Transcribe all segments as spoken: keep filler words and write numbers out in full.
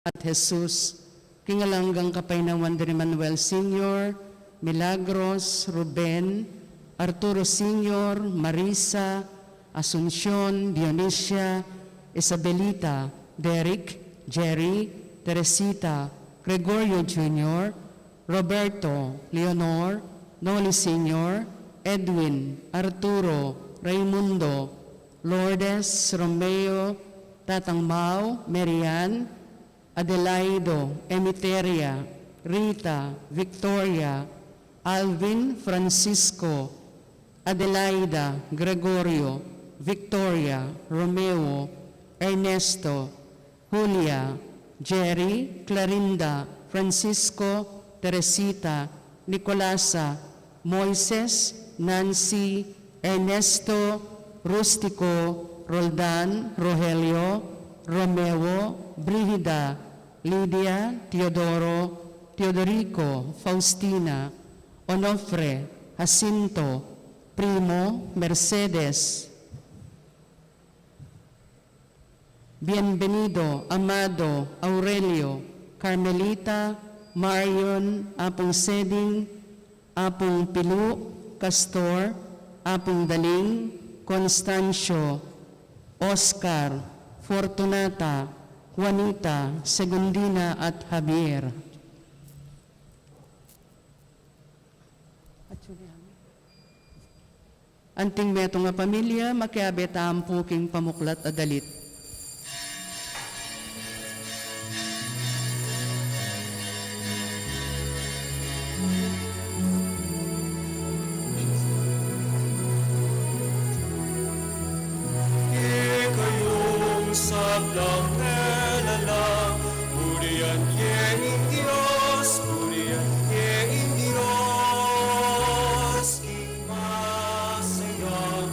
at Jesus, king alang anggang kapaynawan, Don Emmanuel Senior, Milagros, Ruben, Arturo Senior, Marisa, Asuncion, Dionisia, Isabelita, Derek, Jerry, Teresita, Gregorio Junior, Roberto, Leonor, Noli Senior, Edwin, Arturo, Raimundo, Lourdes, Romeo, Tatang Mau, Marian, Adelaido, Emiteria, Rita, Victoria, Alvin, Francisco, Adelaida, Gregorio, Victoria, Romeo, Ernesto, Julia, Jerry, Clarinda, Francisco, Teresita, Nicolasa, Moises, Nancy, Ernesto, Rustico, Roldan, Rogelio, Romeo, Brigida, Lydia, Teodoro, Teodorico, Faustina, Onofre, Jacinto, Primo, Mercedes. Bienvenido, Amado, Aurelio, Carmelita, Marion, Apung Seding, Apung Pilu, Castor, Apung Daling, Constancio, Oscar, Fortunata, Juanita, Segundina, at Javier. Anting metung a pamilya, makiabe tamu pu king pamuklat a dalit. Kekayung sablang pelalang, purian ye ing Dios, purian ye ing Dios. Masaya,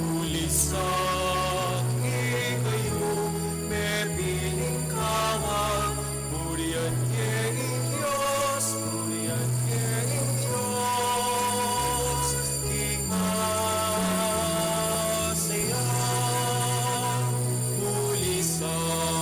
bulisak ikayu, mepiling kawa, purian ye ing Dios, purian ye ing Dios. Masaya, bulisak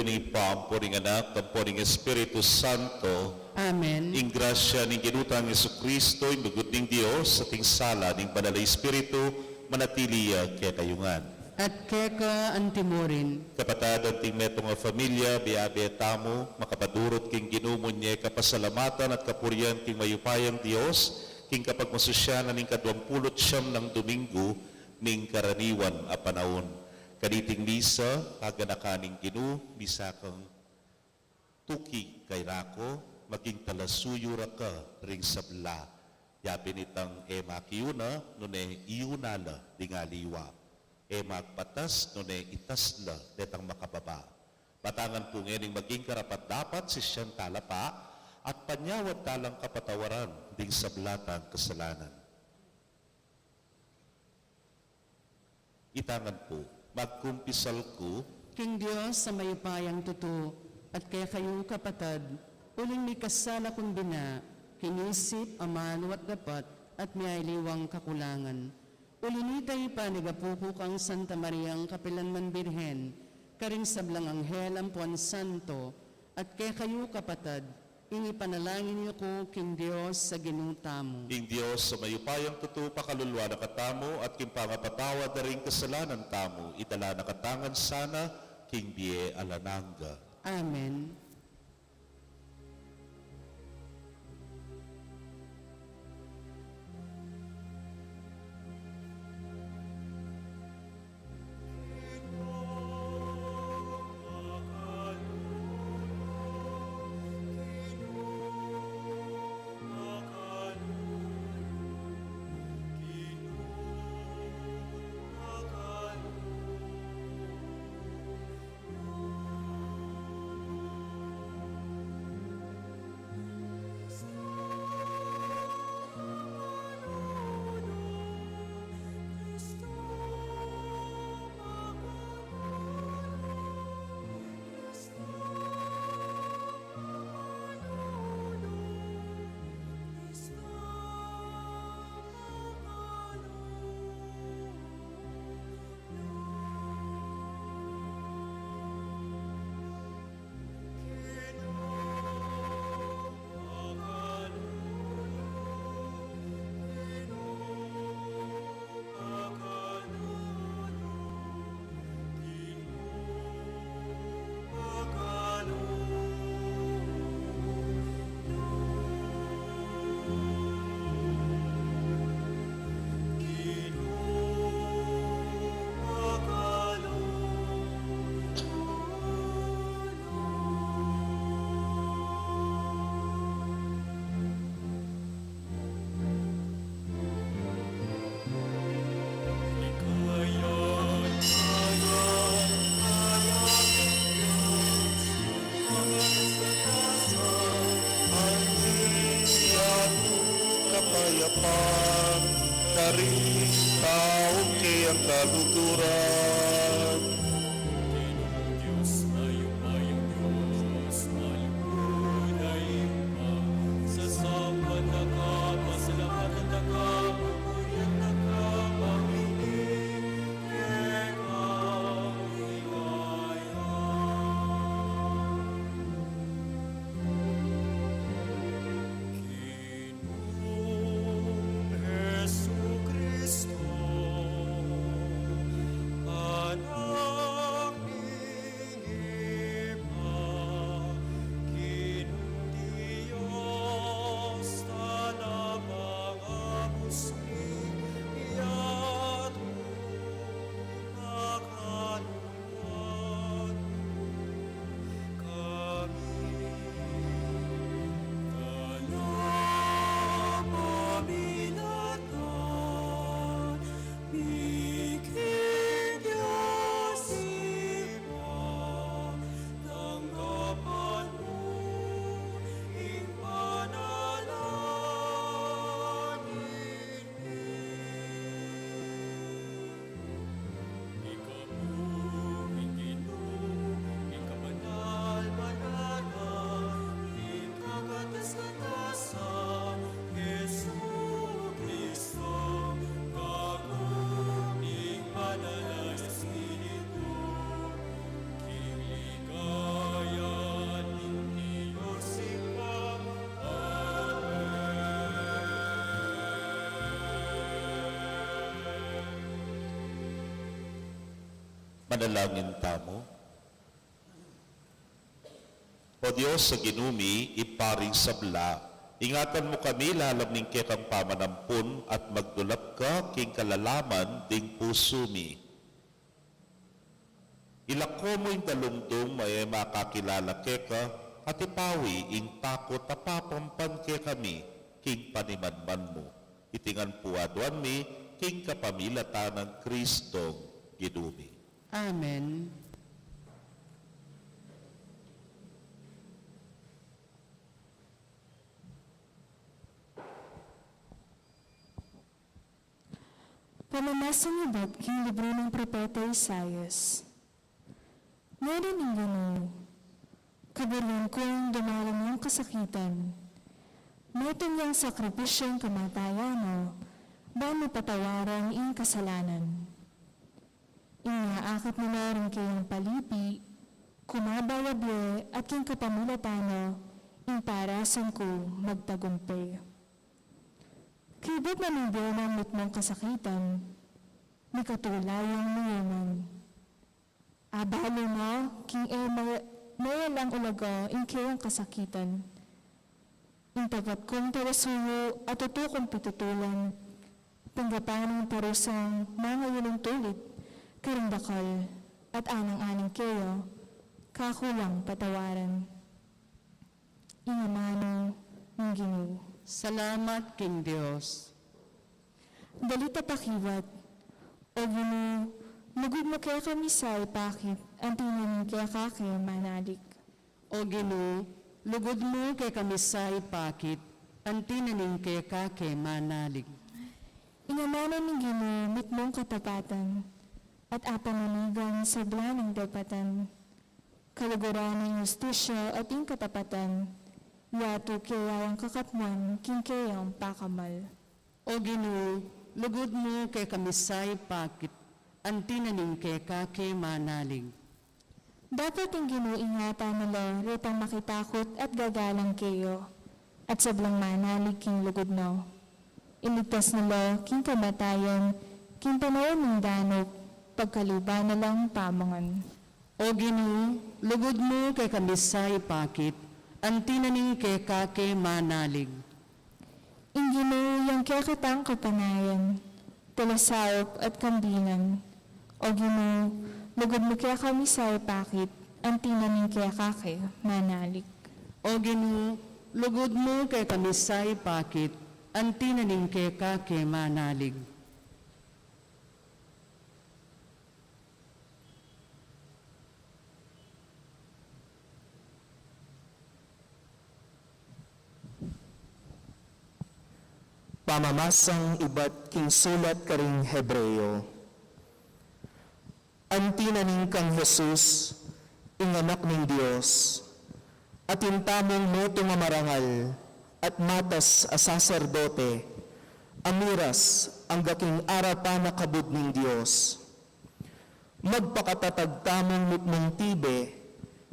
Ning Ibpa, ampo ning Anak, ampo ning Espiritu Santo. Amen. Ing grasya ning Ginu tang Jesucristo, ing lugud ning Dios, at ing sala ning Banal a Espiritu, manatili ya kekayu ngan. At keka antimurin. Kapatad, anting metung a familia, biabe tamu, makapadurut king Ginu, munye kapasalamatan at kapurian king mayupayang Dios, king kapagmasusyanan ning kaduang pulu't siyam nang Domingo ning karaniwan a panaun. Kaniting misa, paganakan ning Ginu, misa kang tuki kayra ku, maging talasuyu ra ka ring sabla. Ya pin itang e makiuna, nune iuna la ding aliwa. E magpatas, nune itas la detang makababa. Batangan pu ngening maging karapat-dapat, sisian tala pa, at panyawad talang kapatawaran ding sabla tang kasalanan. Itangan pu, magkumpisal ku king Dios a mayupayang tutu, at kekayu kapatad, uling mikasala kung bina, king isip, amalu at dapat, at miyaliwang kakulangan. Uli nita, ipanigapu ku kang Santa Mariang kapilanman Birhen, karing sablang anghel ampuan santo, at kekayu kapatad, ing ipanalangin yu ku king Dios a Ginu tamu. Ing Dios a mayupayang tutu pakaluluan na katamu, at king pangapatawad da ring kasalanan tamu, idala na katamu ngan sana king bie alang angga. Amen. Kapayapan karing tau keng kaluguran. Jesucristo, at Manalangin tamu. O Dios a Ginu mi, Ibpa ning sabla, ingatan mu kami lalam ning kekang pamanampun at magdulap ka king kalalaman ding pusu mi. Ilako mu ing dalumdum a e makakilala keka, at ipawi ing takut a papampan kekami king panimanman mu. Iti ngan pu aduan mi king kapamilatan nang Kristong Ginu mi. Amen. Pamamasang ibat king libru nang propeta Isaias. Ngeni ning Ginu, kaburuan kung dumalan yang kasakitan, metung yang sakripisyung kamatayan na, ban mapatawaran ing kasalanan. Ing aakit na la ring keyang palipi, kumaba ya bie at king kapamilatan na, ing parasan ku magtagumpay. Kaybat na ning bie nang mitmung kasakitan, mikatula yang mayaman. Abalu na king e may-, mayalang ulaga ing keyang kasakitan. Ing tapat kung tausuyu a tutu kung pitutulan, tanggapan ing parusang mangayun ning tulid, karing dakal at alang-alang keya, kaku lang patawaran. Ing amanu ning Ginu. Salamat king Dios. Dalit a pakibat. O Ginu, lugud mu kekami sa ipakit, anti na ning keka ke manalig. O Ginu, lugud mu kekami sa ipakit, anti na ning keka ke manalig. Ing amanu ning Ginu mitmung katapatan, at apanunugan sabla ning dapatan. Kaluguran ning hustisya at ing katapatan, yatu keya yang kakatmuan king keyang pakamal. O Ginu, lugud mu kekami sa ipakit, anti na ning keka ke manalig. Dapat ing Ginu ingatan na la retang makitakut at gagalang keya, at sablang manalig king lugud na. Iligtas na la king kamatayan, king panaun ning danup, pagkalub na lang pamangan. O Ginu, lugud mu kekami sa ipakit, anti na ning keka ke manalig. Ing Ginu yang kekatang kapanayan, talasaup at kambilan. O Ginu, lugud mu kekami sa ipakit, anti na ning keka ke manalig. O Ginu, lugud mu kekami sa ipakit, anti na ning keka ke manalig. Pamamasang ibat king sulat karing Hebreo. Anti na ning kang Jesus, ing Anak ning Dios, atin tamung metung a marangal at matas a saserdote, a miras angga king arapan a kabud ning Dios. Magpakatatag tamung mitmung tibe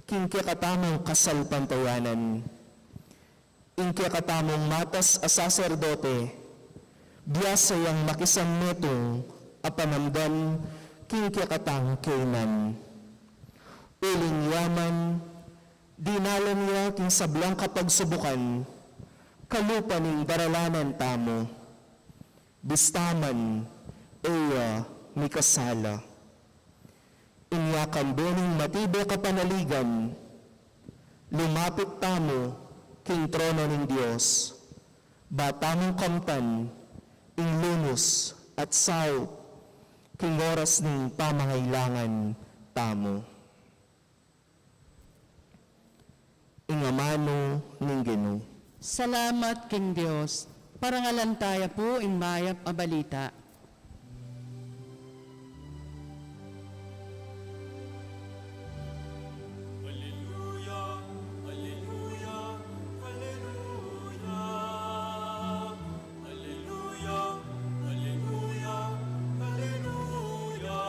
king kekatamung kasalpantayanan. Ing kekatamung matas a saserdote, biasa yang makisammetung a panamdan king kekatang kaynan. Uling ya man, dinalan ya king sablang kapagsubukan, kalupa ning daralanan tamu. Bista man, e ya mikasala. Inya kambe ning matibe kapanaligan, lumapit tamu king trono ning Dios, ba tamung kamtan ing lunus at saup king oras ning pamangailangan tamu. Ing amanu ning Ginu. Salamat king Dios. Parangalan taya pu ing mayap a balita. Aleluya, aleluya, aleluya. Aleluya, aleluya, aleluya,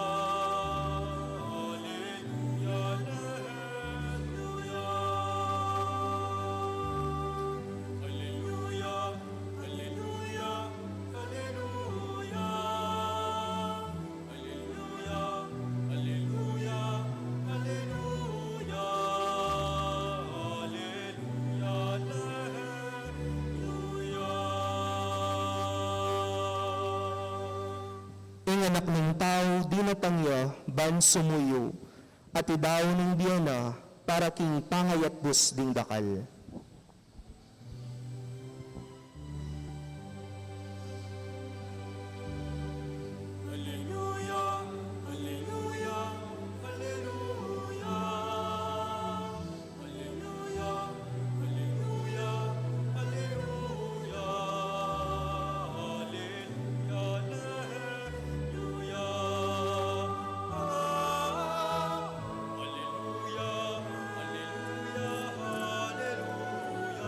aleluya, aleluya. Aleluya, aleluya, aleluya. Ing Anak ning Tau, dinatang ya ban sumuyu at idao ning bie na para king pangayatbus ding dakal. Alleluia, alleluia, alleluia. Alleluia, alleluia, alleluia. Alleluia, alleluia. Ah, alleluia, alleluia, alleluia. Alleluia.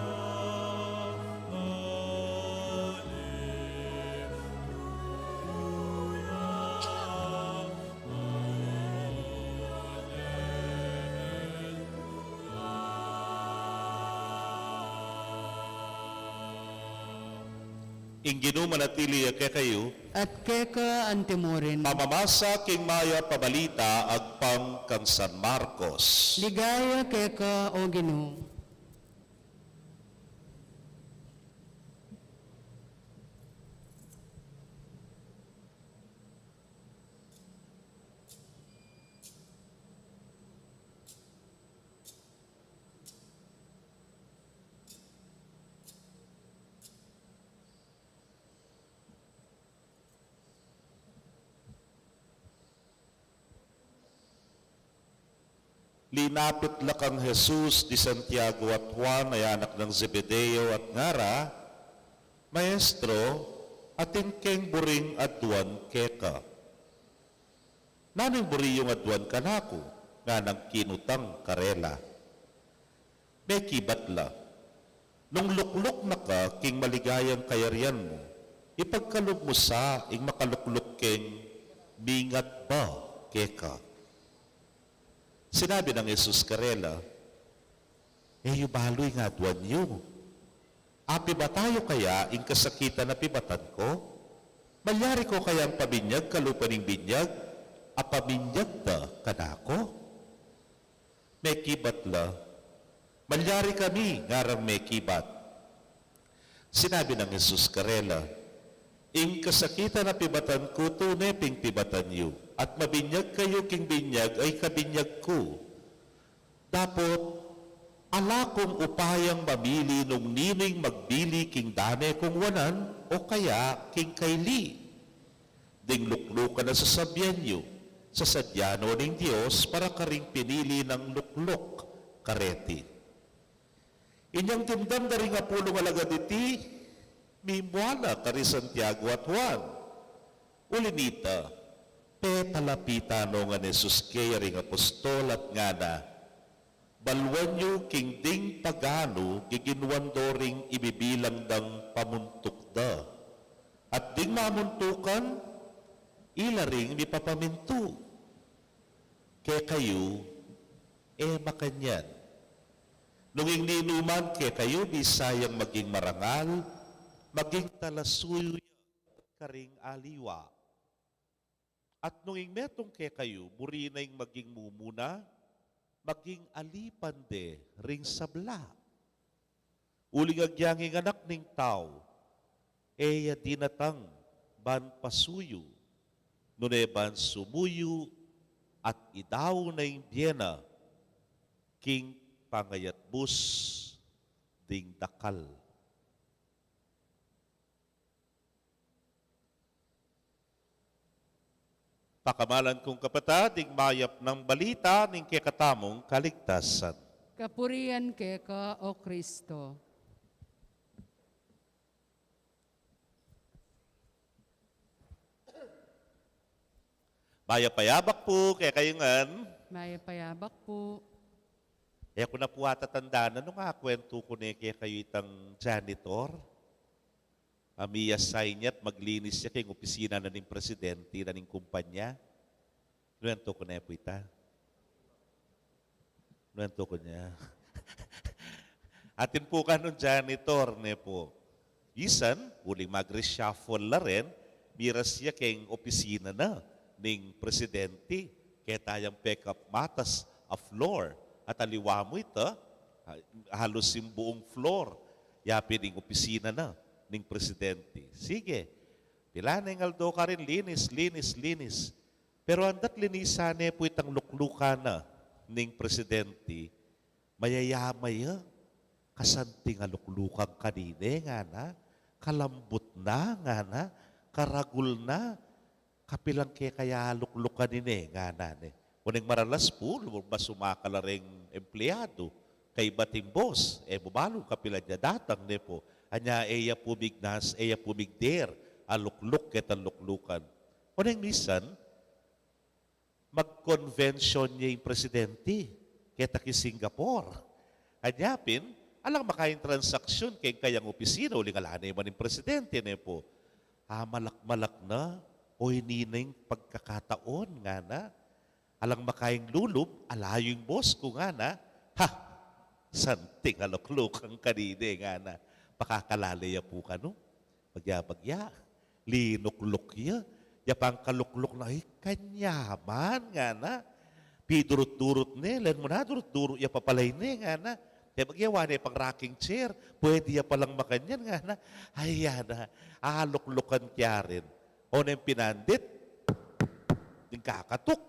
Ing Ginu manatili ya kekayu. At keka antimurin. Pamamasa king mayap a balita agpang kang San Marcos. Ligaya keka, O Ginu. Linapit la kang Jesus di Santiago at Juan, a anak nang Zebedeo, at ngara, Maestro, atin keng buring aduan keka. Nanu ing buri yung aduan kanaku? Nganang kinutang karela. Mekibat la, nung lukluk na ka king maligayang kayarian mu, ipagkalub mu sa ing makalukluk keng mingat ba keka. Sinabi nang Jesus karela, E yu balu ing aduan yu. Apibata yu kaya ing kasakitan a pibatan ku? Malyari ku kayang paminyag kalupa ning binyag a paminyag da kanaku? Mekibat la. Malyari kami, ngarang mekibat. Sinabi nang Jesus karela, Ing kasakitan a pibatan ku tune pin pibatan yu, at mabinyag kayu king binyag a ikabinyag ku. Dapot ala kung upayang mamili nung nining magbili king dane kung wanan o kaya king kaili. Ding luklukan a sasabian yu, sasadya no ning Dios para karing pinili nang lukluk kareti. Inyang dimdam da ring apulung alagad iti, mimua la kari Santiago at Juan. Uli nita, pepalapitan no ngan Jesus keya ring apostol at ngana, Baluan yu king ding paganu giginuan do ring ibibilang dang pamuntuk da. At ding mamuntukan, ila ring mipapamintu. Kekayu, e makanyan. Nung ing ninuman kekayu bisa yang maging marangal, maging talasuyu ya karing aliwa. At nung ing metung kekayu, buri na ing maging mumuna, maging alipan de ring sabla. Uling agyang ing Anak ning Tau, e ya dinatang ban pasuyu, nune ban sumuyu at idao na ing bie na king pangayatbus ding dakal. Pakamalan kung kapatad, ing mayap nang balita ning kekatamung kaligtasan. Kapurian keka, O Kristo. Mayap a yabak pu kekayu ngan. Mayap a yabak pu. E ku na pu atatandanan nung akwentu ku ne kekayu itang janitor a mi-assign ya at maglinis ya keng opisina na ning presidente na ning kumpanya. Nuentu ku ne pu ita. Nuentu ku ne. Atin pu kanung janitor ne pu. Misan, uling mag-reshuffle la rin, miras ya keng opisina na ning presidente, keta yang pekap matas a floor. At aliwa mu ita, ha-, halus ing buung floor, yapin ing opisina na ning presidente. Sige, Pila ne ing aldo karin, linis, linis, linis. Pero andat linisan ne pu itang luklukan na ning presidente, mayayama ya, kasanting a luklukan kanine, ngana, kalambut na, ngana, karagul na, kapilan kekaya luklukan ine, ngana ne. Oneng maralas pu, lumabas, umakal la reng empleyadu, kaybat ing boss, e mu balu kapilan ya datang, ne pu. Anya e ya pu mignas, e ya pu migder a lukluk ketang luklukan. Oneng misan, mag-convention ya ing presidente keta king Singapore. Anya pin, alang makaing transaksyon keng kayang opisina, uling ala ne man ing presidente, ne pu. Amalak-malak na, o ini na ing pagkakataon, ngana. Alang makaing lulub, ala yu ing boss ku, ngana. Ha! Santing a luklukan kanine, ngana. Pakakalale ya pu kanu. Bagya-bagya, linukluk ya. Ya pang kalukluk na, ay, kanyaman, ngana. Pidurut-durut ne, len mu na, durut-durut ya pa pala ini, ngana. Kaya bagya, wa ne pang rocking chair, pwede ya palang makanyan, ngana. Ay, yana, aluklukan kaya rin. O neng pinandit, ning kakatuk.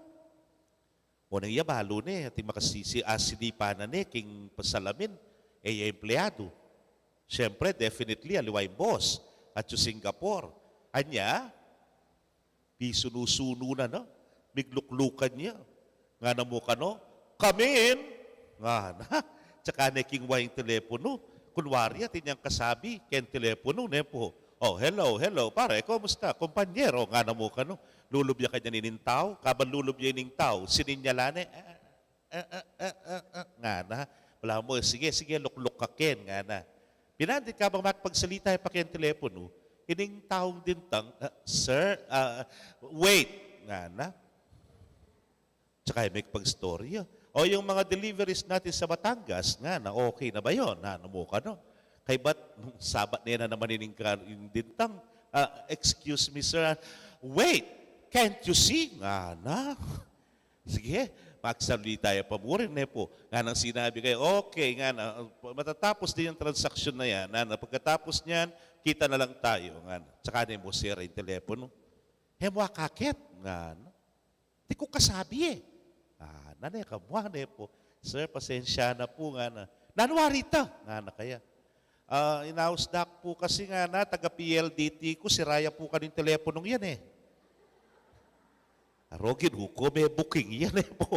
Oneng iya balu ne, ating makasisi, asinipan na ne king pasalamin, e ya empleyadu. Siyempre, definitely, aliwa ing boss, at yu Singapore. Anya, pisunu-sunu na, no? Migluklukan ya. Ngana mu kanu, "Come in!" Ngana. Tsaka ne kingwa ing teleponu. Kunwari, atin yang kasabi keng teleponu, ne pu. "Oh, hello, hello, pare, kumusta, kumpanyero?" Ngana mu kanu. Lulub ya kanyan ining tau, kabang lulub ya ining tau, sininyal la ne, "Eh, eh, eh, eh, eh, eh," ngana. Balamu, "Sige, sige, lukluk ka ken," ngana. Pinandit, kabang makipagsalita ya pa keng teleponu, ining taung dintang, "Eh, sir, ah, wait," ngana. Tsaka ya makipag-istorya. "O, yung mga deliveries natin sa Batangas," ngana, "okay na ba yun?" Ngana mu kanu. Kaybat, nung sabat ne na naman ining ka-, ing dintang, "Ah, excuse me, sir. Ah, wait, can't you see?" Ngana. Sige, magsalita ya pa mu rin, ne pu. Nganang sinabi kaya, "Okay," ngana, "matatapos din yung transaksyon na yan. Ngana, pagkatapos niyan, kita na lang tayo," ngana. Tsaka ne mu sira ing teleponu. "He mu akakit?" ngana. "Di ku kasabi e." Ngana ne, kamwa ne pu. "Sir, pasensya na pu," ngana. "Nanu wari ita?" ngana kaya. "Ah, inaus da ku pu kasi," ngana, "taga P L D T ku, sira ya pu kanu ing teleponung yan e." Aro, Ginu ku, me booking yan e pu.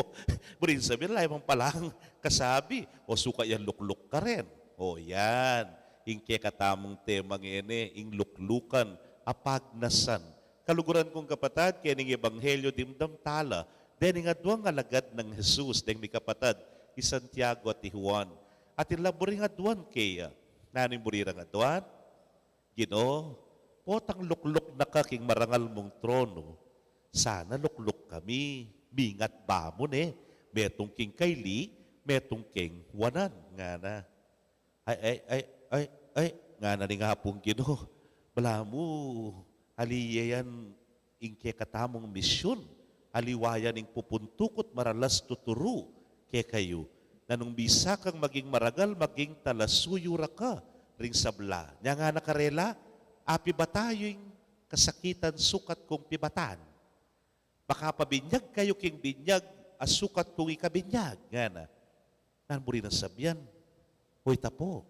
Buri nang sabyan, ala ya mang palang kasabi. O sukat yang lukluk ka rin. O yan. Ing kekatamung tema ngeni, ing luklukan, apagnasan. Kaluguran kung kapatad, kening ebanghelyo dimdam tala dening aduang alagad nang Jesus, deng mikapatad i Santiago at i Juan. Atin la buring aduan keya. Nanu ing buri rang aduan? "Ginu, potang lukluk na ka king marangal mung tronu, sana lukluk kami, mingat ba mu ne, metung king kaili, metung keng wanan," ngana. "Ay, ay, ay, ay, ay," ngana ning Apung Ginu. "Balamu, ali ye yan ing kekatamung misyun, aliwa yan ing pupuntukut maralas tuturu kekayu, na nung bisa kang maging marangal, maging talasuyu ra ka ring sabla." Nya ngana karela, "Apibata yu ing kasakitan sukat kung pibatan. Makapabinyag kayu king binyag a sukat kung ikabinyag," ngana. Nanu buri nang sabyan? O ita pu,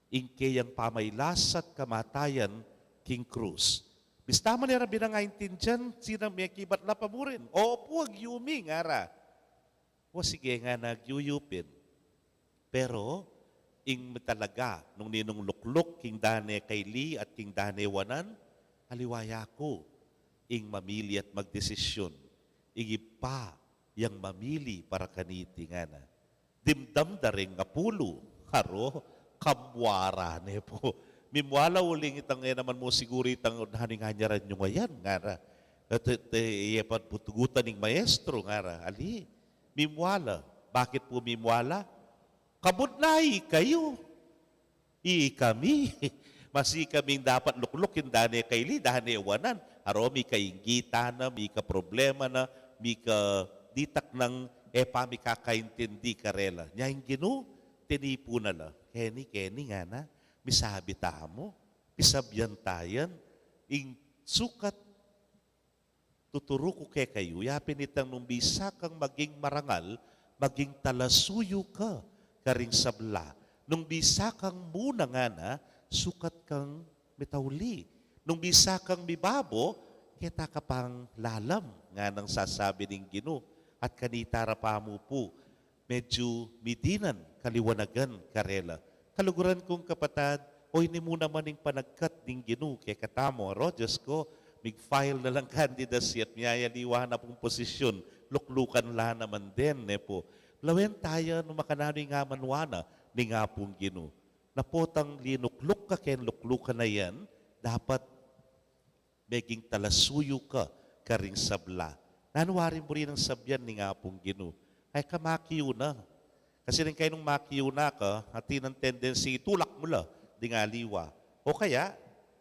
ing keyang pamailas at kamatayan king krus. Bista man e ra binangaintindian, sinang mekibat la pa mu rin. "Opu, agyu mi," ngara. "O sige," ngana, "agyu yu pin." Pero, ing talaga, nung ninung lukluk king dane kaili at king dane wanan, aliwa ya ku, ing mamili at magdesisyun, ing Ibpa yang mamili para kaniti, ngana. Dimdam da ring apulu, aro, kamwara ne pu. Mimwala uling itang, e naman mu siguru itang, nanu ing anyaran yu ngayan, ngara. At, at, e, e, pat butugutan ning maestro, ngara. Ali, mimwala. Bakit pu mimwala? Kabud na ikayu. Ikami. Masi kaming dapat lukluk king dane kaili, dane wanan. Aro, mika inggitan na, mika problema na, mika ditak nang e pa mikakaintindi karela. Nya ing Ginu, tinipun na la. Keni, keni, ngana, misabi tamu, pisabyan ta yan, ing Sukat tuturu ku kekayu, yapin itang nung bisa kang maging marangal, maging talasuyu ka karing sabla. Nung bisa kang muna ngana, sukat kang mitauli. Nung bisa kang mibabo, keta ka pang lalam, nganang sasabi ning Ginu. At kanita ra pamu pu, medyu midinan kaliwanagan karela. Kaluguran kung kapatad, o ini mu naman ing panagkat ning Ginu kekatamu, aro, Dios ko, mig-file na lang kandidacy at miyayaliwa na pung posisyon, luklukan la naman den, ne pu. Lawen taya nung makananu ing amanwa na ning Apung Ginu. Na potang linukluk ka ken luklukan na yan, dapat meging talasuyu ka karing sabla. Nanu waring buri nang sabyan ning Apung Ginu? Ay ka makiuna. Kasi ning kayu nung makiuna ka, atin nang tendency itulak mu la ding aliwa. O kaya,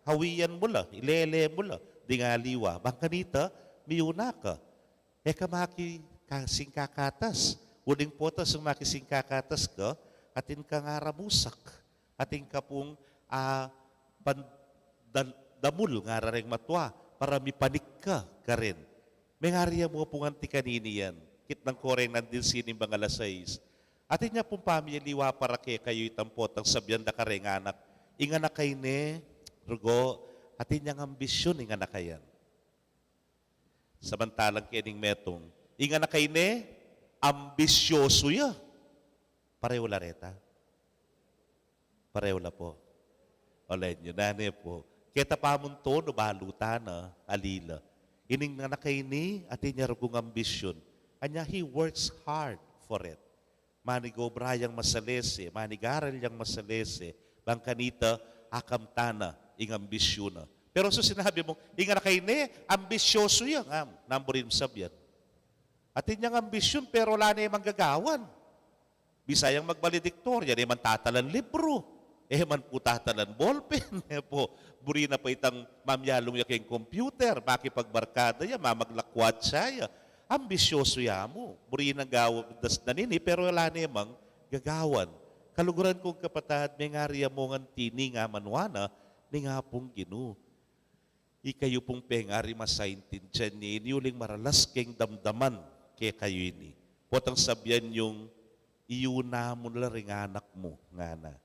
hawian mu la, ilele mu la ding aliwa. Bang kanita, miuna ka. E ka maki-, ka-, singkakatas. Uling potas nung makisingkakatas ka, atin kang aramusak. Atin ka pung, ah, pan-, dal-, damul ngara reng matua para mipanik ka karin. Mengari ya mu pung anti kanini yan. Kitnang ko reng nandin sinimbang alas sais. Atin ya pung pamiyaliwa para kekayu itang potang sabyan da kareng anak. Ing anak a ini, rugo, atin yang ambisyun ing anak a yan. Samantalang kening metung, ing anak a ini, ambisyosu ya. Pareho la reta. Pareho la pu. Olen yu, nane pu. Keta pa mu, tono balu ta na, ali la. Ining anak a ini, atin ya rugung ambisyun. Anya, he works hard for it. Manigobra yang masalese, manigaral yang masalese, bang kanita, akamtan na ing ambisyun na. Pero su sinabi mu, ing anak a ini, ambisyosu ya, ngam, nanu buri nang sabyan? Atin yang ambisyun, pero ala ne mang gagawan. Bisa yang magbalediktorya, e ne man tatalan libru, e man pu tatalan bolpen, e pu, buri na pa itang mamyalung ya keng computer, makipagbarkada ya, mamaglakwatsa ya. Ambisyosu ya mu, buri nang gawan das na nini, pero ala ne mang gagawan. Kaluguran kung kapatad, mengari ya mu ngan tini nga manwana ning Apung Ginu. Ikayu pung pengari masaintindian ye ini uling maralas keng damdaman kekayu ini. Potang sabyan yung, "Iyuna mu la ring anak mu," ngana.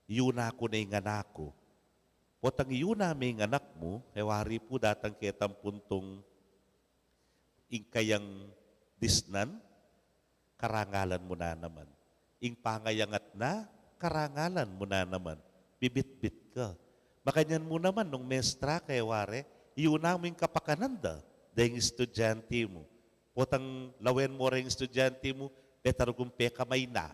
"Iyuna ku na ing anak ku." Potang iyuna me ing anak mu, e wari pu datang ketang puntung ing kayang disnan, karangalan mu na naman. Ing pangayangat na, karangalan mu na naman. Bibitbit ka. Makanyan mu naman nung mestra ka, e wari, iyuna mu ing kapakanan da deng estudyante mu. Potang lawen mu reng estudyante mu, deta rugung pekamay na.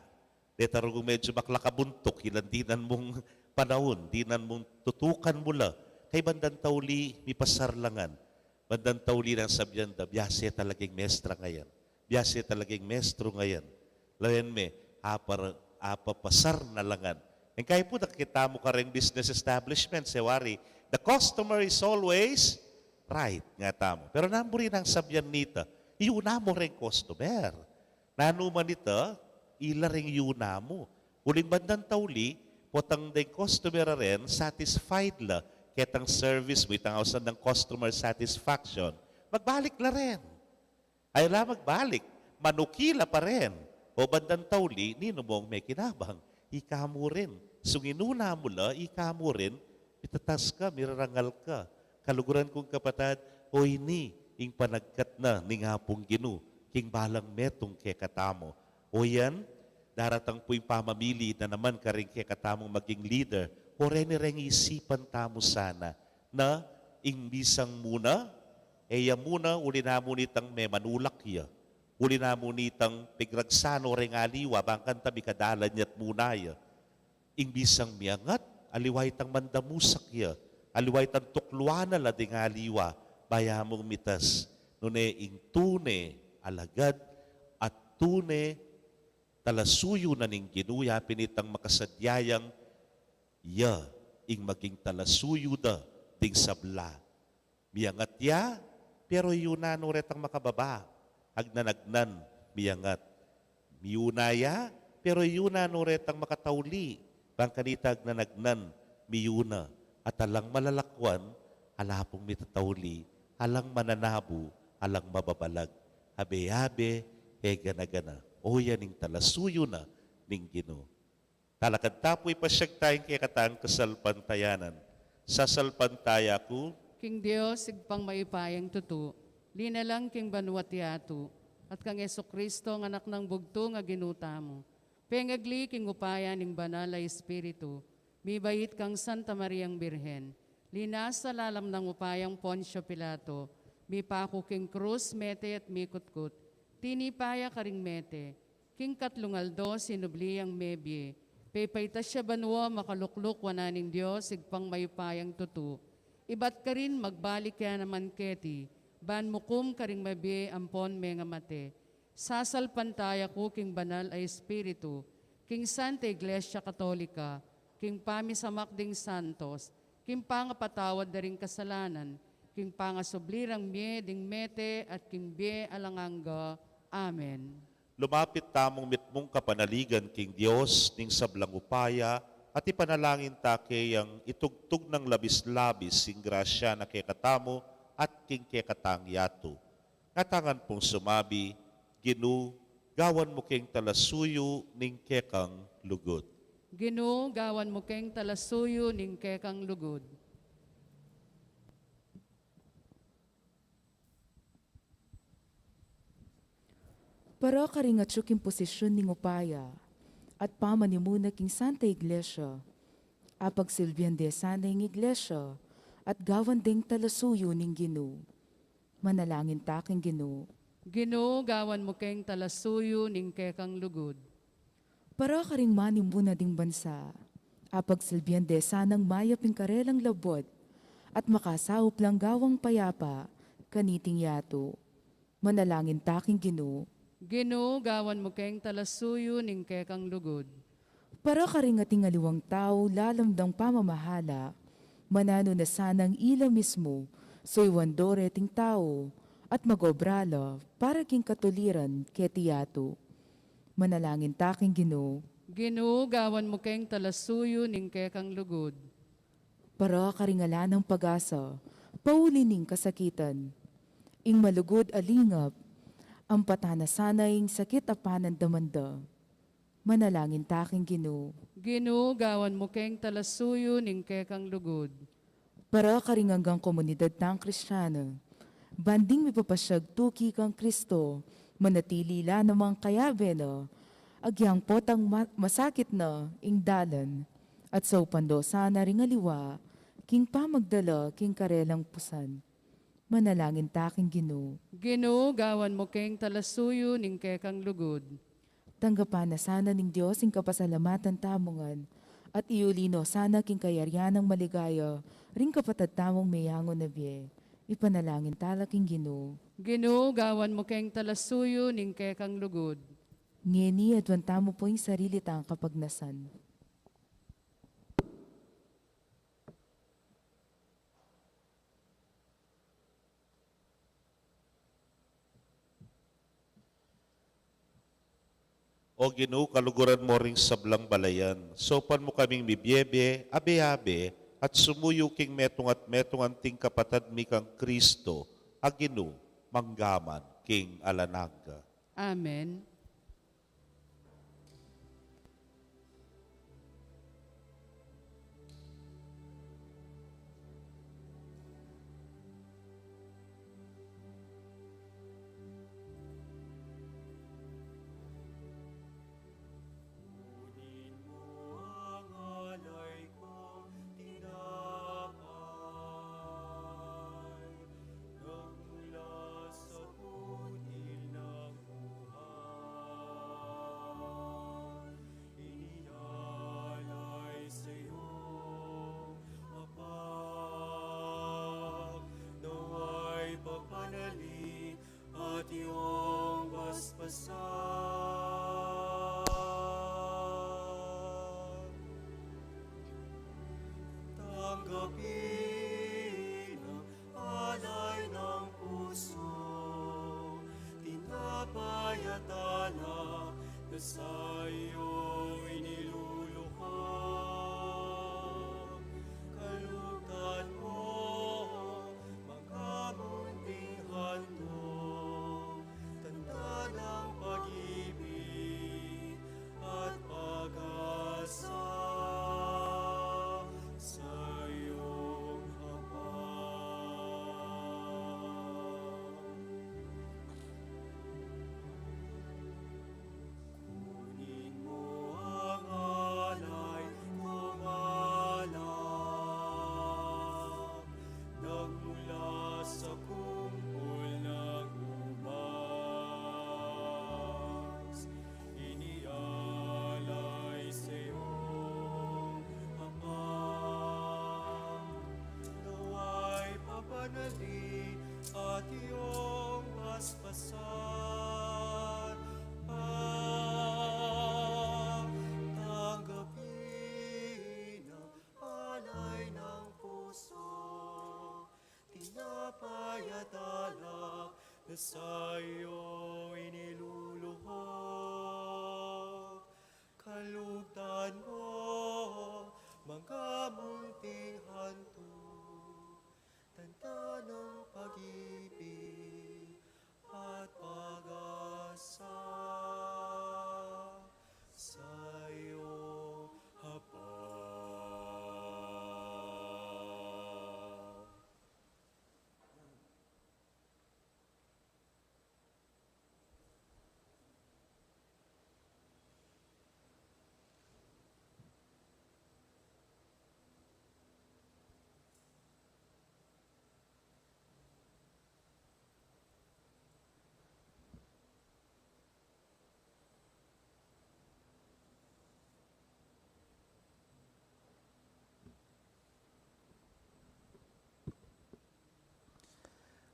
Deta rugung medyu bakla kabuntuk, ilan dinan mung panaun, dinan mung tutukan mu la. Kay bandang tauli, mipasar la ngan. Bandang tauli nang sabyan da, "Biasa talaga ing mestra ngayan. Biasa talaga ing mestro ngayan." Lawen me, apar-, apapasar na la ngan. Ing kaya pu da kitamu kareng business establishment, e wari, "The customer is always right," nga tamu. Pero nanu buri nang sabyan nita, "Iyuna mu reng customer." Nanu man ita, ila reng iyuna mu. Uling bandang tauli, potang deng customer a ren, satisfied la ketang service mu, itang ausan dang customer satisfaction, magbalik la ren. Ay la magbalik, manuki la pa ren. O bandang tauli, ninu mung mekinabang? Ika mu rin. Sung inuna mu la, ika mu rin, mitatas ka, mirarangal ka. Kaluguran kung kapatad, o ini ing panagkat na ning Apung Ginu king balang metung kekatamu. O yan, daratang pu ing pamamili na naman karing kekatamung maging leader. O reni reng isipan tamu sana na ing bisang muna, e ya muna, uli na mu nitang memanulak ya. Uli na mu nitang pigragsano reng aliwa, bang kanita mikadalan ya't muna ya. Ing bisang miyangat, aliwa itang mandamusak ya, aliwa itang tukluan na la ding aliwa, bayu mung mitas. Nune ing tune alagad at tune talasuyu na ning Ginu, yapin itang makasadya yang ya ing maging talasuyu da ding sabla. Miyangat ya, pero iyuna no retang makababa. Agnan-agnan, miyangat. Miyuna ya, pero iyuna no retang makatauli. Bang kanita agnan-agnan, miyuna. At alang malalakuan, Ala pung mitatauli, alang mananabu, alang mababalag. Abe-abe, e gana-gana. O yan ing talasuyu na ning Ginu. Talakad ta pu, ipasyag taya ing kekatang kasalpantayanan. Sasalpantaya ku king Dios, Ibpang mayupayang tutu, linalang king banua't yatu, at kang Jesucristo, a Anak nang bugtung a Ginu tamu, pengagli king upaya ning Banal a Espiritu, mibait kang Santa Mariang Birhen, linasa lalam nang upayang Poncio Pilato, mipaku king krus, mete at mikutkut, tinipa ya karing mete, king katlung aldo sinubli yang mebie, pepaitas ya banua, makalukluk wanan ning Dios, Ibpang mayupayang tutu, ibat karin magbalik ya naman keti, ban mukum karing mebie ampon mengamate. Sasalpantaya ku king Banal a Espiritu, king Santa Iglesia Katolika, king pamisamak ding santos, king pangapatawad da ring kasalanan, king pangasubli rang mie ding mete, at king bie alang angga. Amen. Lumapit tamung mitmung kapanaligan king Dios ning sablang upaya, at ipanalangin ta keyang itugtug nang labis-labis ing grasya na kekatamu at king kekatang yatu. Ngatangan pung sumabi, Ginu, gawan mu keng talasuyu ning kekang lugud. Ginu, gawan mu keng talasuyu ning kekang lugud. Para karing atyu king posisyun ning upaya at pamanimuna king Santa Iglesia, apagsilbian de sana ing Iglesia at gawan deng talasuyu ning Ginu. Manalangin ta king Ginu. Ginu, gawan mu keng talasuyu ning kekang lugud. Para karing manimuna ding bansa, apagsilbian de sanang mayap ing karelang labot at makasaup lang gawang payapa kaniting yatu. Manalangin ta king Ginu. Ginu, gawan mu keng talasuyu ning kekang lugud. Para karing ating aliwang tau lalam dang pamamahala, mananu na sanang ila mismu suyuan do reting tau at mag-obra la para king katuliran keti yatu. Manalangin ta king Ginu. Ginu, gawan mu keng talasuyu ning kekang lugud. Para karing ala nang pag-asa pauli ning kasakitan, ing malugud a lingap, ampatan na sana ing sakit a panandaman da. Manalangin ta king Ginu. Ginu, gawan mu keng talasuyu ning kekang lugud. Para karing anggang komunidad tang Kristiana, ban ding mipapasyag tuki kang Kristo, manatili la namang kayabe na, agyang potang ma-, masakit na ing dalan, at saupan do sana ring aliwa king pamagdala king karelang pusan. Manalangin ta king Ginu. Ginu, gawan mu keng talasuyu ning kekang lugud. Tanggapan na sana ning Dios ing kapasalamatan tamu ngan, at iuli no sana king kayarian nang maligaya ring kapatad tamung meyangu na bie. Ipanalangin ta la king Ginu. Ginu, gawan mu keng talasuyu ning kekang lugud. Ngeni, aduan tamu pu ing sarili tang kapagnasan. O Ginu, kaluguran mu ring sablang balayan, saupan mu kaming mibiebie, abe-abe, at sumuyu king metung at metung anting kapatad mi kang Kristo, a Ginu, mangga man king alang angga. Amen. Kunin mo ang alay kong tinapay, nagmula sa butil ng buhay, inialay sa'yo, Ama. Nawa'y papanalin at iyong basbasan. Tanggapin ang alay ng puso, tinapay at alak na sa iyo inilulukot. Kalutan mo Sayu iniluluhug, kalugdan mu, mga munting hantu, tanda ng pag-ibig at pag-asa, sayu haba.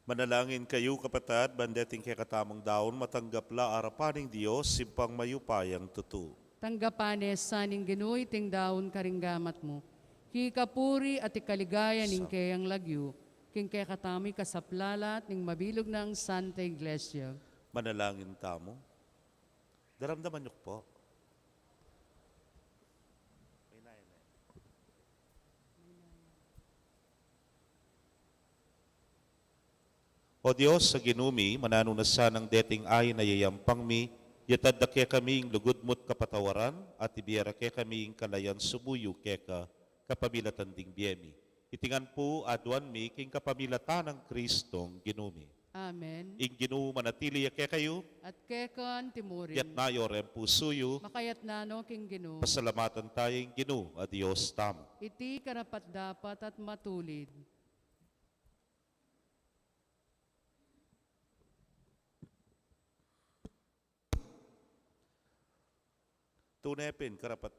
Manalangin kayu, kapatad, ban deting kekatamung daun matanggap la arapan ning Dios, Ibpang mayupayang tutu. Tanggapan ne sa ning Ginu iting daun karing gamat mu, king kapuri at ikaligaya ning keyang lagyu, king kekatamu ikasaplalat ning mabilug nang Santa Iglesia. Manalangin tamu. Daramdaman yu ku pu. O Dios a Ginu mi, mananu na sanang deting ain a yayampang mi, yatad da kekami ing lugud mu't kapatawaran, at ibie ra kekami ing kalayan sumuyu keka kapamilatan ding bie mi. Iti ngan pu aduan mi king kapamilatan nang Kristong Ginu mi. Amen. Ing Ginu manatili ya kekayu. At keka mu rin. Itas yu reng pusu yu. Makatas no king Ginu. Pasalamatan taya ing Ginu a Dios tamu. Iti karapat-dapat at matulid. Tune pin karapat,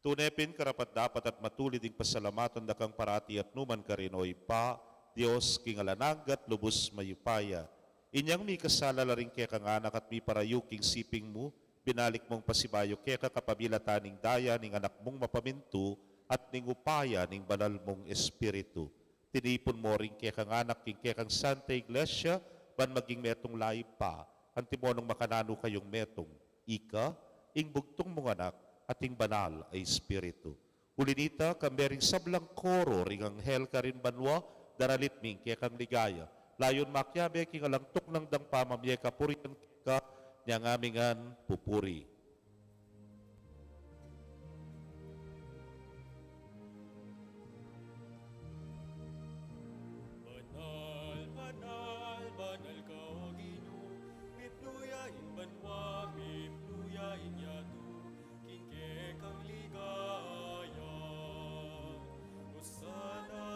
tune pin karapat-dapat at matulid ing pasalamatan da kang parati at nu man karin, O Ibpa, Dios king alang angga at lubus mayupaya. Inyang mikasala la ring kekang anak at miparayu king siping mu, binalik mung pasibayu keka kapamilatan ning daya ning Anak mung mapamintu at ning upaya ning Banal mung Espiritu. Tinipun mu ring kekang anak king kekang Santa Iglesia, ban maging metung la, Ibpa, antimo nung makananu kayung metung, ika, ing bugtung mung Anak, at ing Banal a Espiritu. Uli nita, kambe ring sablang koro ring anghel karin banua, daralit mi ing kekang ligaya. Layun makiabe king alang tuknang dang pamamie kapurian keka, inyang mi ngan pupuri. Banal, banal, banal ka, O Ginu, mipnu ya ing banua, mipnu ya ing yatu, king kekang ligaya. Osana,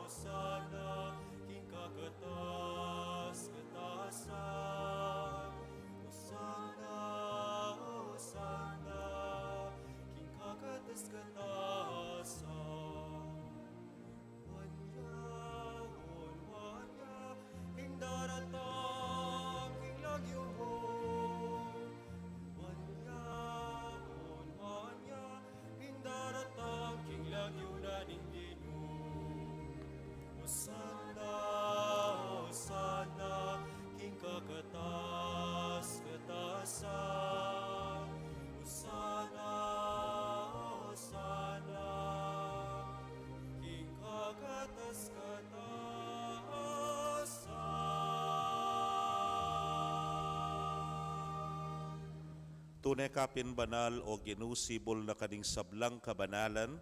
Osana, king kakatas-katasan. Osana, Osana, king kakatas-katasan. Nuan ya, o nuan ya, ing daratang king lagyu mu. Nuan ya, o nuan ya, ing daratang king lagyu na ning Ginu. Osana, Osana, king kakatas-katasan. Osana, Osana, king kakatas-katasan. Tune ka pin banal, O Ginu, sibul na ka ning sablang kabanalan.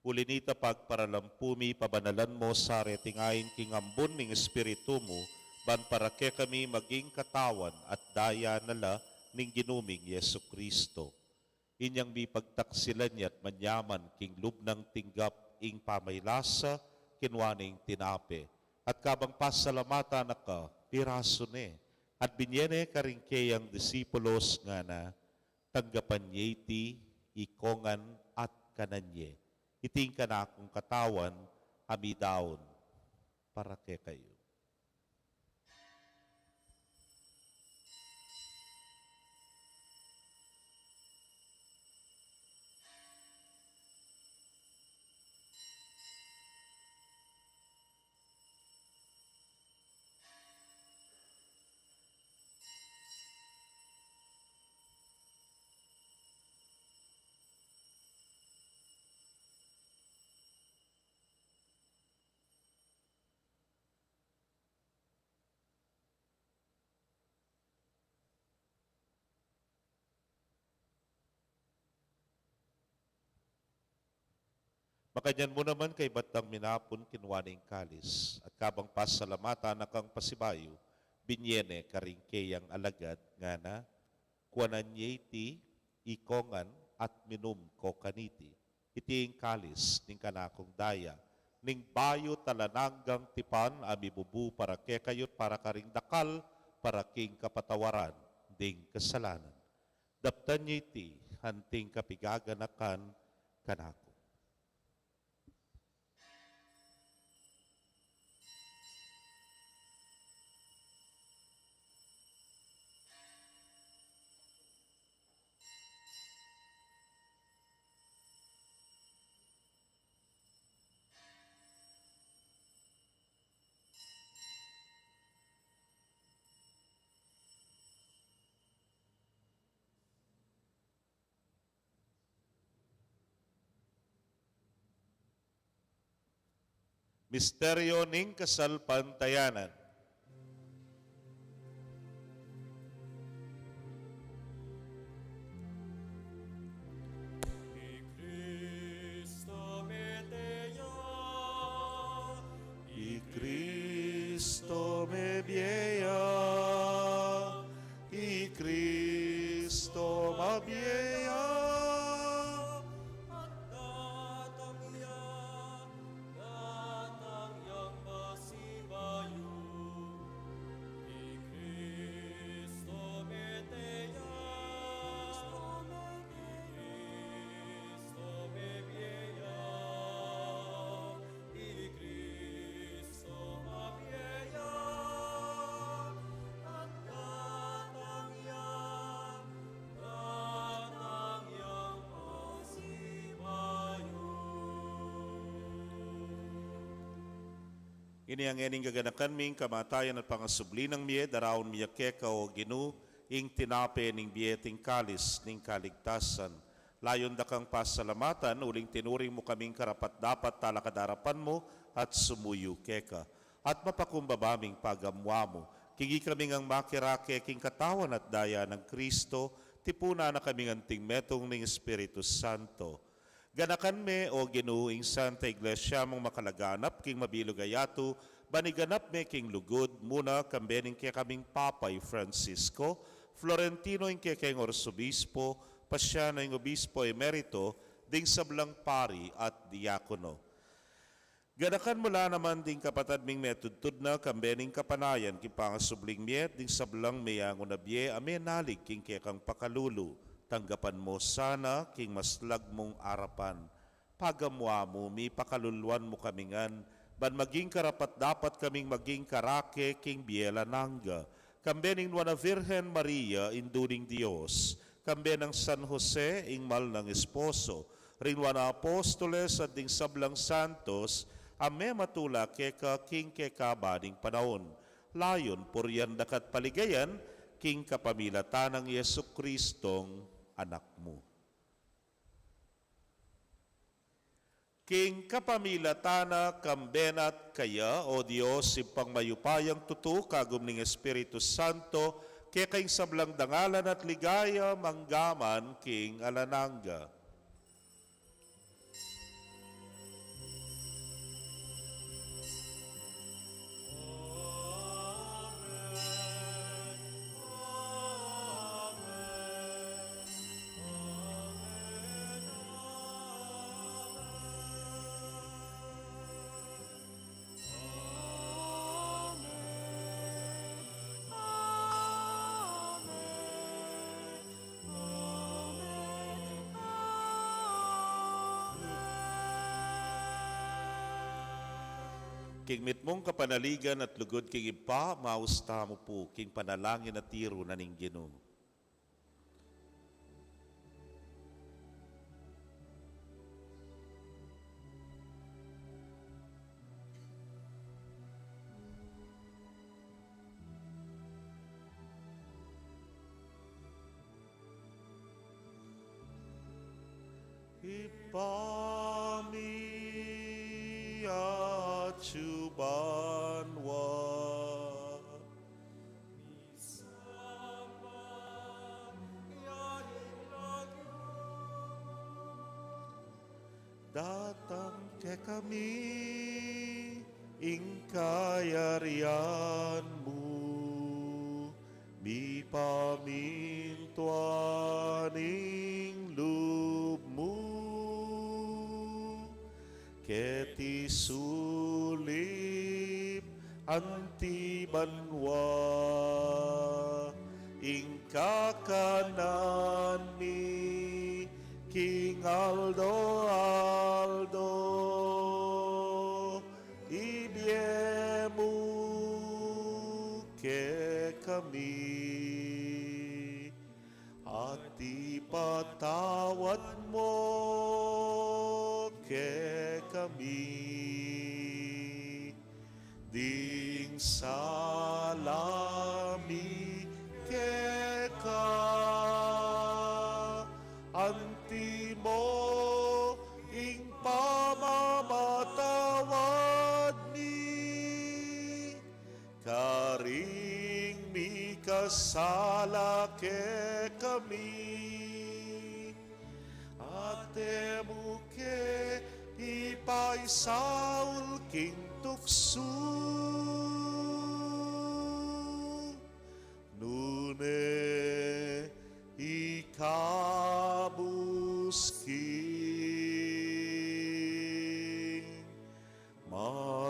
Uli nita pagparalampu mi, pabanalan mu sa reting ain king ambun ning Espiritu mu, ban para kekami maging katawan at daya na la ning Ginu ming Jesucristo. Inyang mipagtaksilan ya at manyaman king lub nang tinggap ing pamaylasa, kinua ne ing tinape, at kabang pasalamatan na ka, pirasu ne, at binye ne karing keyang disipulos, ngana: Tanggapan ye iti, ikongan at kanan ye. Iti ing kanakung katawan a midaun para kekayu. Kanyan mu naman kaybat dang minapun, kinua ne ing kalis, at kabang pasalamatan na kang pasibayu, binye ne karing keyang alagad, ngana: Kuanan ye iti, ikongan, at minum ko kaniti. Iti ing kalis ning kanakung daya, ning bayu't alang anggang tipan, a mibubu para kekayu't para karing dakal, para king kapatawaran ding kasalanan. Daptan ye iti anting kapigaganakan kanaku. Misteryo ning kasalpantayanan. I Kristo mete ya. I Kristo mebie ya. I Kristo mabie ya. At datang ya, datang yang pasibayu. I Kristo mete ya. I Kristo mebie ya. I Kristo mabie ya. At datang ya, datang yang pasibayu. Inya ngening gaganakan mi ing kamatayan at pangasubli nang mie, daraun mi ya keka, O Ginu, ing tinape ning bie at ing kalis ning kaligtasan. Layun da kang pasalamatan, uling tinuring mu kaming karapat-dapat talakad king arapan mu at sumuyu keka. At mapakumbaba ming pagamuamu, king ikami ngang makirake king katawan at daya nang Kristo, tipunan na kaming anting metung ning Espiritu Santo. Ganakan me, O Ginu, ing Santa Iglesia mung makalaganap king mabilug a yatu, ban iganap me king lugud, muna kambe ning kekaming Papa i Francisco, Florentino ing kekeng Arsobispo, Pasiano ing Obispo Emerito, ding sablang pari at diakono. Ganakan mu la naman ding kapatad ming metudtud na kambe ning kapanayan king pangasubling mie, ding sablang meangu na bie a menalig king kekang pakalulu. Tanggapan mu sana king maslag mung arapan. Pagamuamu, mipakaluluan mu kami ngan, ban maging karapat-dapat kaming maging karake king bie alang angga, kambe ning Nuan a Virgen Maria, Indu ning Dios, kambe nang San Jose, ing mal nang esposo, ring Nuan a Apostoles, at ding sablang santos a mematula keka king kekaba ning panaun, layun purian da ka at paligayan king kapamilatan nang Jesucristong Anak mu. King kapamilatan na, kambe na at kaya, O Dios, Ibpang mayupayang tutu, kagum ning Espiritu Santo, keka ing sablang dangalan at ligaya mangga man king alang angga. King mitmung kapanaligan at lugud king Ibpa, maus tamu pu king panalangin a tiru na ning Ginu. Ibpa mi, atsu ka banua. Misamban ya ing lagyu mu. Datang kekami ing kayarian mu, mipamintuan ing lub mu, keti sulip anti banua. Ing kakanan mi king aldo-aldo ibie mu kekami, at ipatawad mu kekami ding sala mi keka, anti mu ing pamamatawad mi karing mikasala kekami, at e mu ke ipaisaul king tuksu, nune ikabus king marok.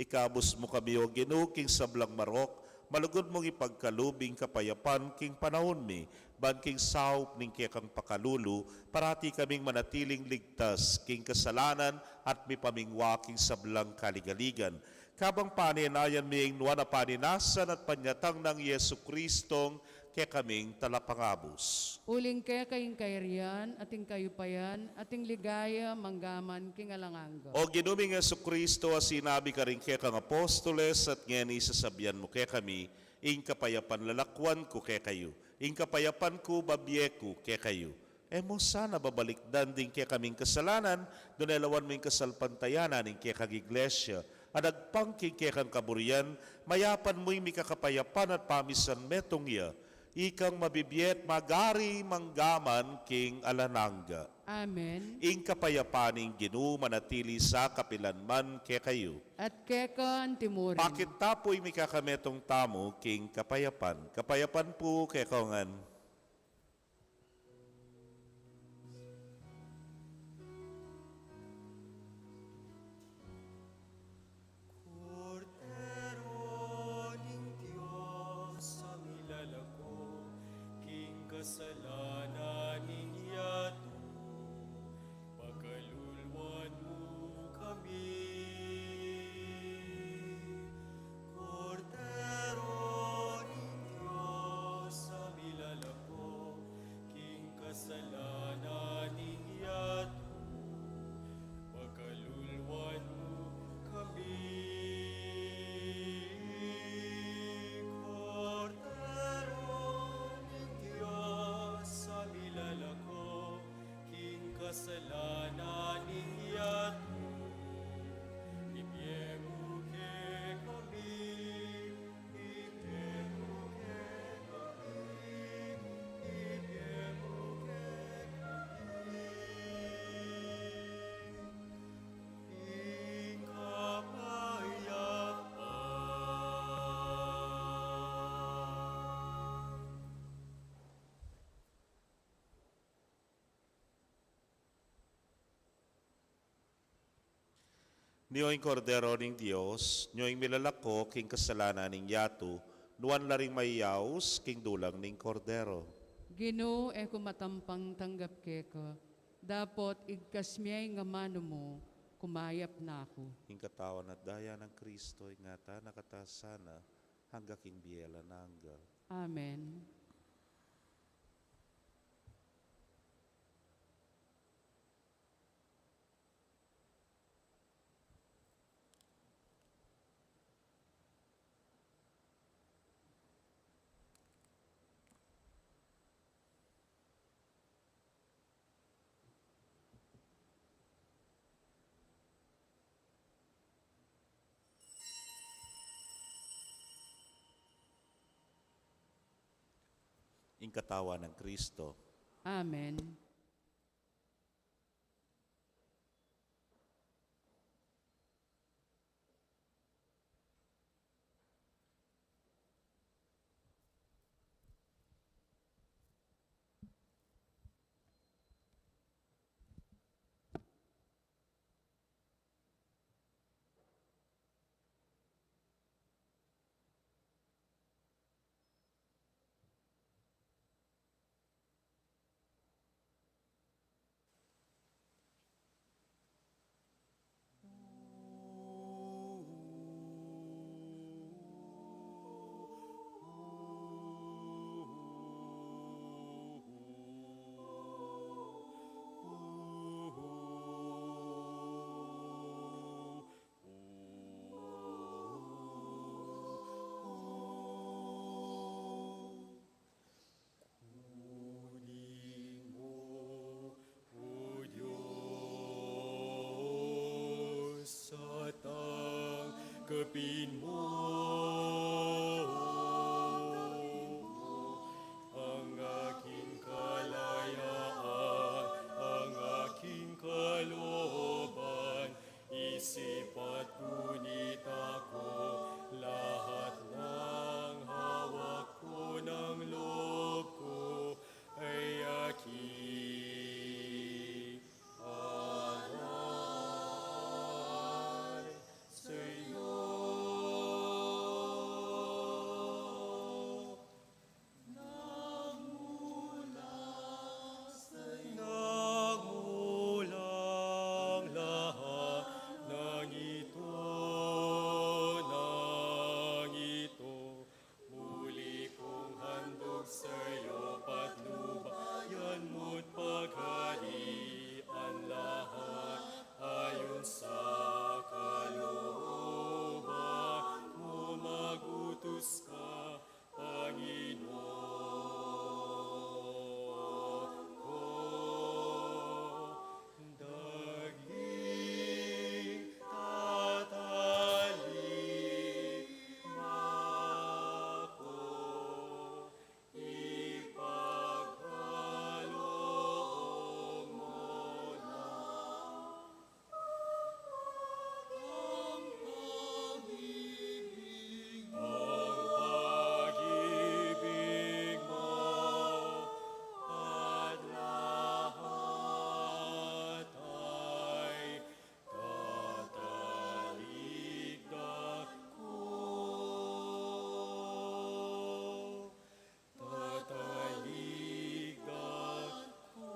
Ikabus mu kami, O Ginu, king sablang marok, malugud mung ipagkalub ing kapayapan king panaun mi, ban king saup ning kekang pakalulu, parati kaming manatiling ligtas king kasalanan at mipamingwa king sablang kaligaligan. Kabang panenayan mi ing nuan a panenasan at panyatang nang Jesucristong kekaming Talapangabus. Uling keka ing kayarian, at ing kayupayan, at ing ligaya, mangga man king alang angga. O Ginu ming Jesucristo, a sinabi karing kekang apostoles, at ngeni sasabian mu kekami, ing kapayapan lalakwan ku kekayu, ing kapayapan ku babie ku kekayu. E mu sana babalikdan ding kekaming kasalanan, nune lawan mu ing kasalpantayanan ning kekang Iglesia, a nagpang king kekang kaburian, mayapan mu ing mikakapayapan at pamisan metung ya, ikang mabibie at magari mangga man king alang angga. Amen. Ing kapayapan ning Ginu manatili sa kapilan man kekayu. At keka anti mu rin. Pakit ta pu ing mikakametung tamu king kapayapan. Kapayapan pu kekongan. Kordero ning Dios a milalako king kasalanan ning yatu, pakaluluan mu kami. Kordero ning Dios a milalako king kasalanan ning yatu, pakaluluan mu kami. Kordero ning Dios a milalako king kasalanan ning yatu, ibie mu kekami, ibie mu kekami, ibie mu kekami ing kapayapan. Nyo ing Kordero ning Dios, nyo ing milalako king kasalanan ning yatu, nuan la ring mayaus king dulang ning Kordero. Ginu, e ku matampang tanggap keka, dapot igkas me ing amanu mu, kumayap na ku. Ing katawan at daya nang Kristo, ingatan na katamu sana, angga king bie alang angga. Amen. Ing katawan nang Kristo. Amen. Kuning mo, O Dios, at tanggapin mo ang aking kalayaan, ang aking kalooban, isip at gunita ko, lahat ng hawak ko, ng loob ko, ay aking alay sa'yo. Nagmula sa'yo. Nagmulang lahat ng ito, ng ito. Muli kong handog sa'yo, patnubayan mo't pagharian, lahat ayon sa kalooban mo. Mag-utos ka, Panginoon ko, daging tatalima ko, ipagkaloob mo na ang pag-ibig, ang pag-ibig mo, at lahat ay tatalikdan ko. Tatalikdan ko.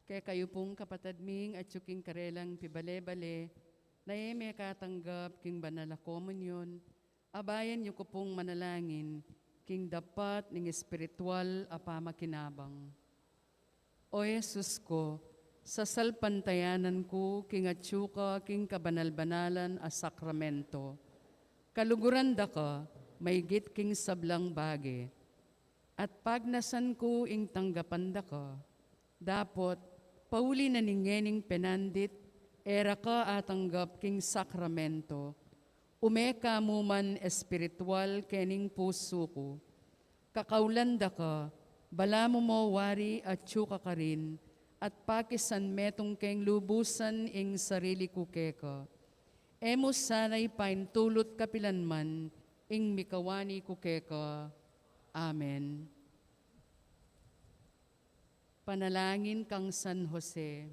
Kekayu pung kapatad ming atyu king karelang pibale-bale, na e mekatanggap king banal a komunyon, abayan yu ku pung manalangin king dapat ning espiritual a pamakinabang. O Jesus ku, sasalpantayanan ku king atyu ka king kabanal-banalan a sakramento. Kaluguran da ka maygit king sablang bage, at pagnasan ku ing tanggapan da ka. Dapot, pauli na ning ngening penandit, e ra ka atanggap king sakramento. Ume ka mu man espiritual kening pusu ku. Kakaulan da ka, balamu mo wari atyu ka karin, at pakisan metung keng lubusan ing sarili ku keka. E mu sana paintulut kapilan man ing mikawani ku keka. Amen. Panalangin kang San Jose.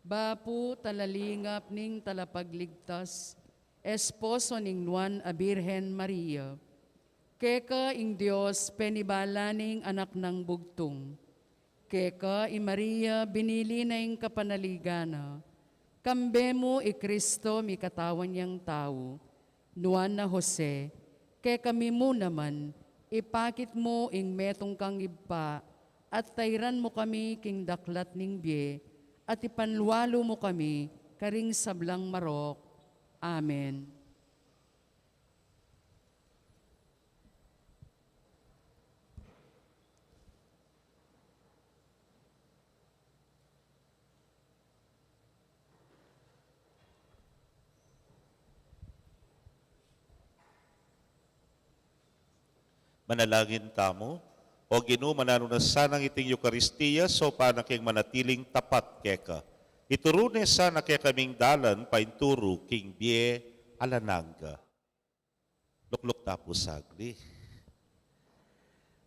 Bapu talalingap ning Talapagligtas, esposo ning Nuan a Birhen Maria. Keka ing Dios penibala ning anak nang bugtung. Keka i Maria binili na ing kapanaligan na. Kambe mu i Kristo mikatawan yang tau. Nuan a Jose, kekami mu naman, ipakit mu ing metung kang ibpa, at tairan mu kami king daklat ning bie, at ipanlualu mu kami karing sablang marok. Amen. Manalangin tamu. O Ginu, mananu na sanang iting Eukaristia saupan na keng manatiling tapat keka. Ituru ne sana kekaming dalan painturu king bie alang angga. Lukluk ta pu sagli.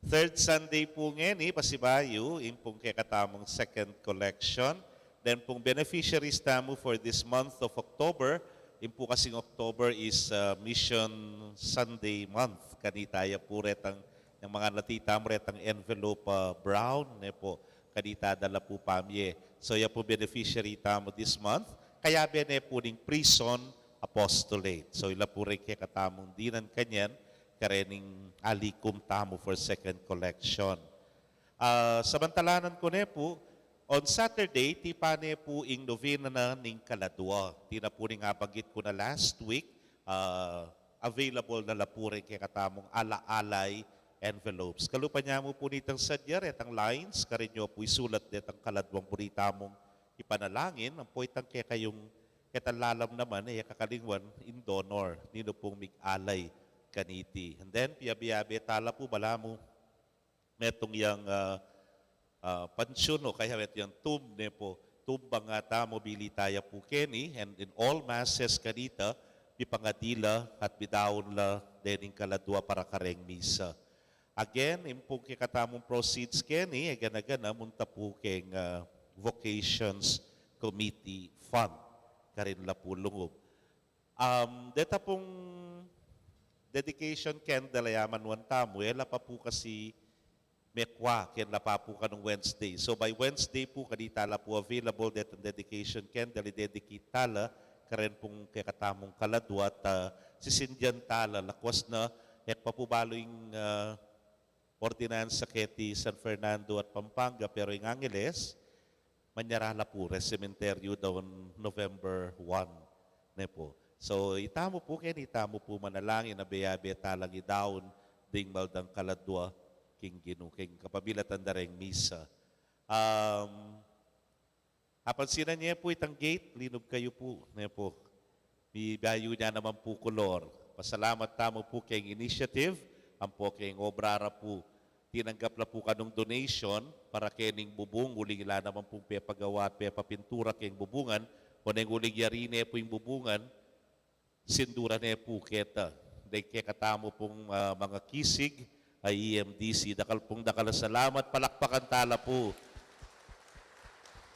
Third Sunday pu ngeni, pasibayu, ing pung kekatamung second collection. Then pung beneficiaries tamu for this month of October, ing pu kasing October is, uh, Mission Sunday month. Kanita ya pu retang, yang manganati tamu retang envelope, uh, brown, ne pu. Kanita da la pu pamie. So, ya pu beneficiary tamu this month. Kayabe ne pu ning prison apostolate. So, ila pu reng kekatamung dinan kanyan, karening alikum tamu for second collection. Ah, samantalanan ku ne pu, on Saturday, tipa ne pu ing novena na ning kaladua. Tina pu ning abanggit ku na last week, ah, available na la pu reng kekatamung ala-alay envelopes. Kalupa nya mu pu nitang sadya, retang lines, karin yu pu isulat detang kaladuang buri tamung ipanalangin, ampo itang kekayung ketang lalam naman, e ya kakalingwan, ing donor, ninu pung mig-alay kaniti. And then, piyabe-yabe ta la pu, balamu, metung yang, ah, ah, pansyon o kaya metung yang tomb ne pu, tomb bang ngata, mobili ta ya pu keni, and in all masses kanita, mipangadila at midaun la dening kaladua para kareng misa. Again, ing pung kekatamung proceeds keni, e gana-gana munta pu keng, ah, Vocations Committee Fund. Karin la pu lungub. Um, deta pung dedication candle a yaman wan tamu, e la pa pu kasi mekwa, ken la pa pu kanung Wednesday. So by Wednesday pu, kanita la pu available detang dedication candle, i-dedicate ta la karen pung kekatamung kaladua at, ah, sisindian ta la, lakwas na, e ku pa pu balu ing, ah, ordinansa keti San Fernando at Pampanga, pero ing Angeles, manyara la pu, re-sementeryu daun November one, ne pu. So, itamu pu, keni tamu pu manalangin, abe-abe ta lang idaun ding maldang kaladua king Ginu, king kapamilatan da reng misa. Um, Apansinan ye pu itang gate, linub kayu pu, ne pu. Mibayu ne naman pu kulor. Pasalamat tamu pu keng initiative, ampo keng obra ra pu. Tinanggap la pu kanung donation para kening bubung, uling ila naman pung pepagawa at pepapintura keng bubungan, o neng uling yari ne pu ing bubungan, sindura ne pu keta. Deng kekatamu pung, ah, mangakisig a E M D C. Dakal pung dakal a salamat, palakpakan ta la pu.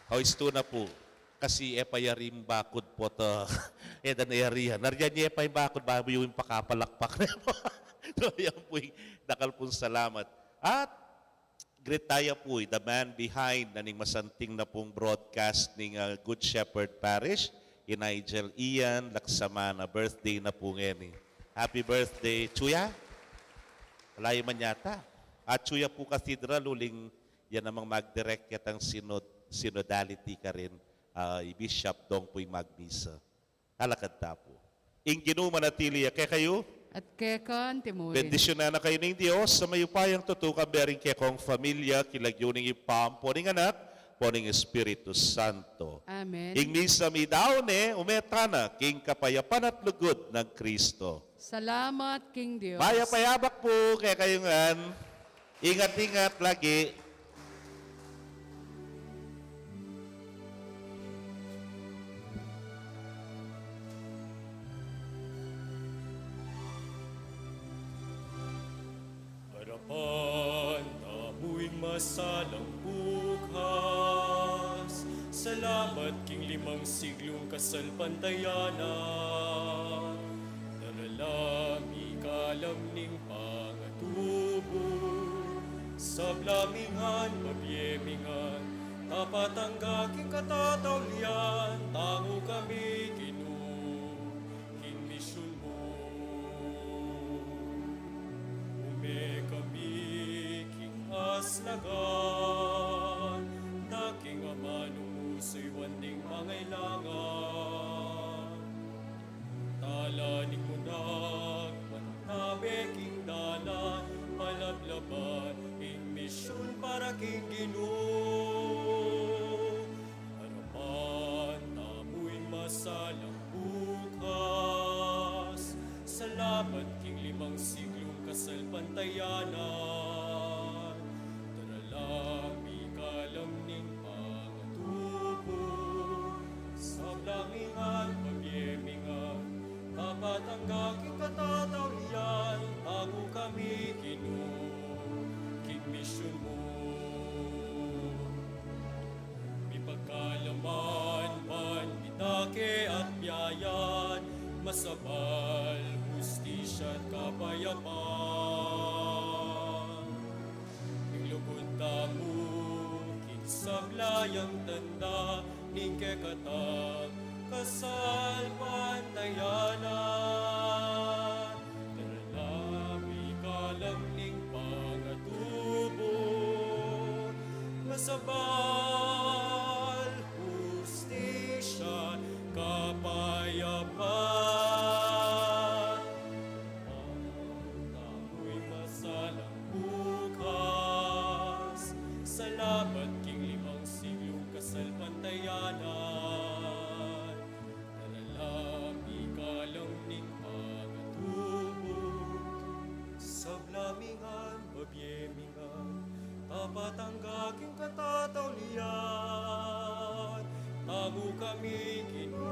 O, istu na pu. Kasi e pa yari ing bakud pu ta, e da na yari yan. Narian ye pa ing bakud, bayu ing pakapalakpak ne pu. So, yan pu ing dakal pung salamat. At greet ta ya pu i the man behind na ning masanting na pung broadcast ning, ah, Good Shepherd Parish, i Nigel Ian Laksamana. Birthday na pu ngeni. Happy birthday, Chuya. Layu man yata. At Chuya pu Cathedral, uling ya namang mag-direct ketang synod, synodality karin, ah, i Bishop Dong pu ing magmisa. Alakad ta pu. Ing Ginu manatili ya kekayu. At keka naman. Bendisyunan na kayu ning Dios a mayupayang tutu, kayabe ring kekong familia, king lagyu ning Ibpa, ampo ning Anak, ampo ning Espiritu Santo. Amen. Ing misa midaun ne, ume tana king kapayapan at lugud nang Kristo. Salamat king Dios. Mayap a yabak pu kekayu ngan. Ingat-ingat lagi. Arapan tamu ing masalang bukas. Salamat king limang siglung kasalpantayanan. Darala mi kalam ning pangatubu, sabla mi ngan, babie mi ngan, tapat angga king katataulian, tangu kami, Ginu, king misyun mu. Ume kami king aslagan, dake ing amanung mu suyuan ding mangailangan. Salang bukas, salamat king limang siglung kasalpantayanan. Daralan mi ikalam ning pangatubu, sabla mi ngan, pabie mi ngan, tapat angga king katataulian, tangu kami, Ginu, king misyun mu. Mipagkalaman man, midake at biayan, masabal, hustisya at kapayapan. Ing lugud tamu, king sabla yang tanda, ning kekatang kasalpantayanan. Daralan mi ikalam ning pangatubu, masabal, hustisya, kapayapan. Tamu'y masalang bukas, salamat king limang siglung kasalpantayanan. Daralan mi ikalam ning pangatubu, sabla mi ngan, pabie mi ngan, tapat angga king katataulian. Tangu kami, Ginu,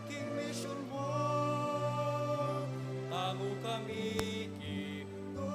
king misyun mu. Tangu kami, Ginu,